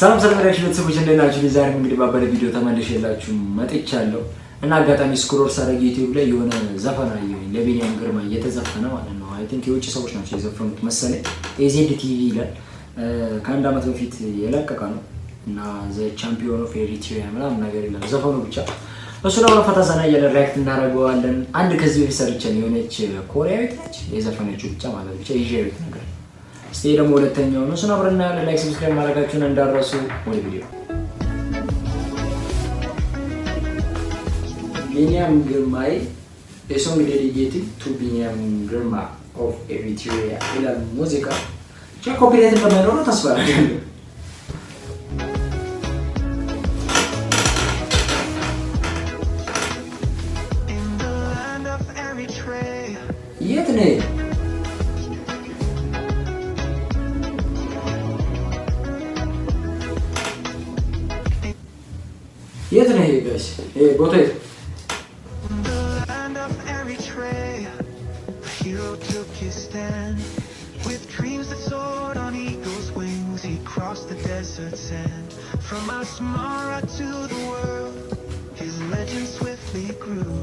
ሰላም ሰላም reaction ቤተሰቦች፣ እንዴት ናችሁ? ዛሬም እንግዲህ ባበደ ቪዲዮ ተመልሼላችሁ መጥቻለሁ እና አጋጣሚ scroll ሳደርግ ዩቲዩብ ላይ የሆነ ዘፈን አየሁኝ፣ ለቢኒያም ግርማ እየተዘፈነ ማለት ነው። I think የውጭ ሰዎች ናቸው የዘፈኑት መሰለኝ። ኤዜድ ቲቪ ይላል። ከአንድ ዓመት በፊት የለቀቀ ነው እና the champion of Eritrea ምናምን ነገር ይላል ዘፈኑ ብቻ። እሱ ደግሞ ፈታ ዘና እያለ react እናደርገዋለን። አንድ ከዚህ በፊት ሰርቸን የሆነች ኮሪያዊት ነች የዘፈነችው ብቻ ማለት ብቻ ኤዥያዊት ነገር። እስቲ ደግሞ ሁለተኛው ነው። እሱን አብረን እናያለን። Like፣ subscribe ማድረጋችሁን እንዳትረሱ። ወደ ቪዲዮ። ቢኒያም ግርማይ፣ a song dedicated to ቢኒያም ግርማ of Eritrea ይላል ሙዚቃ። ብቻ copyright እንደማይኖረው ተስፋ አደርጋለሁ። In the land of Eritrea, የት ነው? የት ነው ይሄ guys? ይሄ ቦታ የት? In the land of Eritrea, a hero took his stand. With dreams that soared on eagle's wings, he crossed the desert sand. From Asmara to the world, his legend swiftly grew.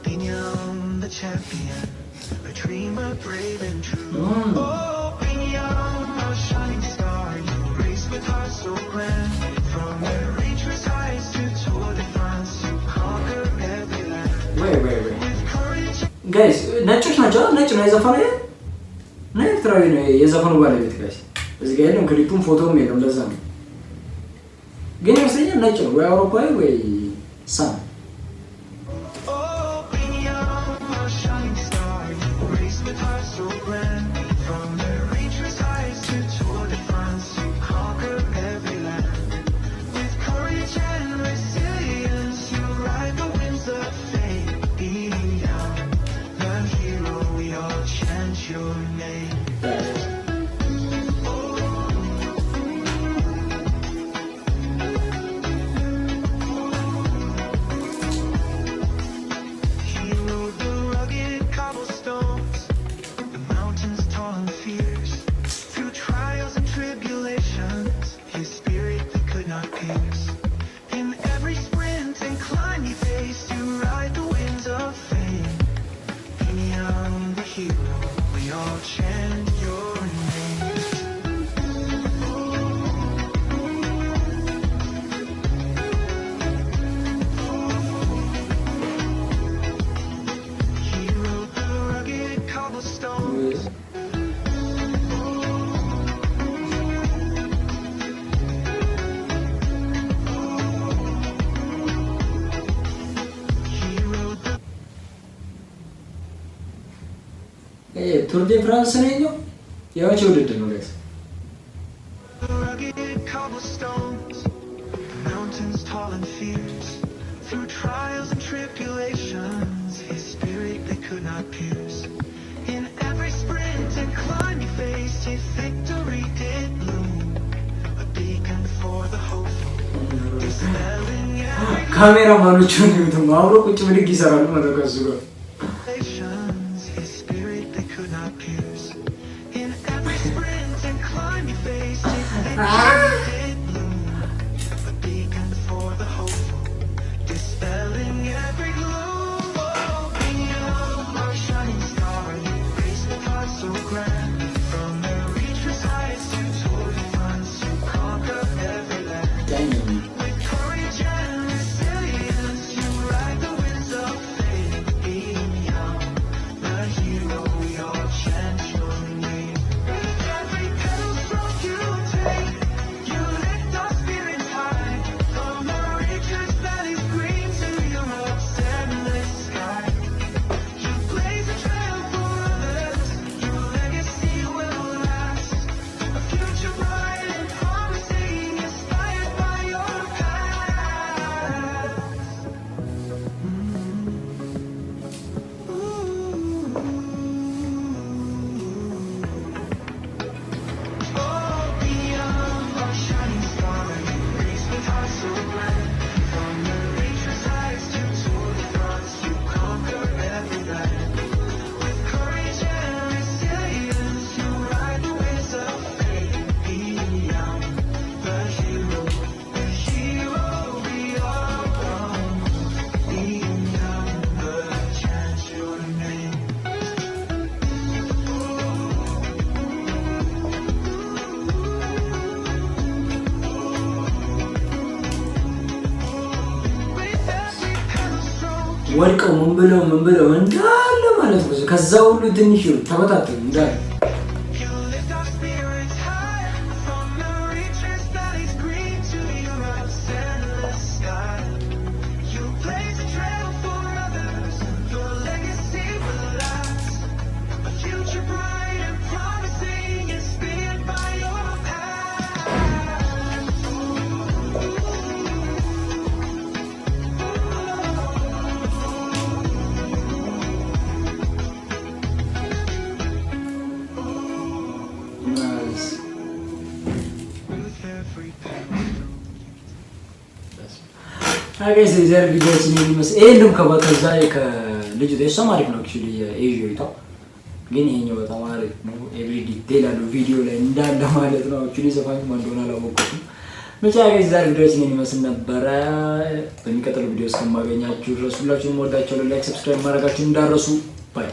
Biniam, the champion, a dreamer brave and true. Oh, Biniam, our shining star, you race with heart so grand. From Eritrea's heights to Tour de France, you conquer every land. ወይ ወይ ወይ! With courage Guys፣ ነጮች ናቸው። ነጭ ነው የዘፈነው፣ ይሄ እና ኤርትራዊ ነው የዘፈኑ ባለቤት guys። እዚህ ጋር የለም፣ ክሊፑም ፎቶም የለም። ለዛ ነው ግን ይመስለኛል ነጭ ነው፣ ወይ አውሮፓዊ ወይ ሳም። Oh, Biniam, our shining star, you race with heart so grand. From Eritrea's heights to Tour de France, you conquer every land. With courage and resilience, you ride the winds of fate. Biniam, the hero, we all chant your name. He rode the rugged cobblestones, the mountains tall and fierce. Through trials and tribulations, his spirit they could not pierce. In every sprint and climb he faced, to ride the winds of fame. Biniam, the hero, we all chant your name. He rode the rugged cobblestones. He rode the ይሄ ቱር ዴ ፍራንስ ነው የኛው፣ የመቼ ውድድር ነው guys? Rugged cobblestones, the mountains tall and fierce. Through trials and tribulations, his spirit they could not pierce. In every sprint and climb he faced, his victory did bloom. A beacon for the hopeful, dispelling every ካሜራማኖቹን ይሁትም አብሮ ቁጭ ብድግ ይሰራሉ ማለት ነው ከእሱ ጋር። tribulations, his spirit they could not pierce. In every sprint and climb he faced, his victory did bloom. A beacon for the hopeful, dispelling every gloom. Oh, Biniam, our shining star, you race with heart so grand. From Eritrea's heights to Tour de France, you conquer every land. With courage and resilience, you ride the winds of fate. Biniam, the hero, we all chant your name. With every pedal stroke you take, you lift our spirits high. From Eritrea's valleys green to Europe's endless sky. You blaze a trail for others. Your legacy will last. A future bright and promising, inspired by your ወድቀው ምን ብለው እንዳለ ማለት ነው። ከዛ ሁሉ ትንሽ ተበታተኑ እንዳለ። You lift our spirits high from the reaches valleys green to Europe's endless sky. You blaze a trail for others. Your legacy will last. A future bright and promising, inspired by your path. Nice. With every path. Guys፣ የዛሬ ቪዲዮችን የሚመስል ይሄ እንደውም ከዛ ከልጅ የእሷም አሪፍ ነው። Actually የኤዥያዊቷ ግን ይሄኛው በጣም አሪፍ ነው። Every detail አለው ቪዲዮ ላይ እንዳለ ማለት ነው። Actually ዘፋኙ ማን እንደሆነ አላወቅኩትም። ብቻ guys፣ የዛሬ ቪዲዮችን የሚመስል ነበረ። በሚቀጥለው ቪዲዮ እስከማገኛችሁ ድረስ ሁላችሁንም እወዳችኋለሁ። Like፣ subscribe ማድረጋችሁን እንዳትረሱ። Bye.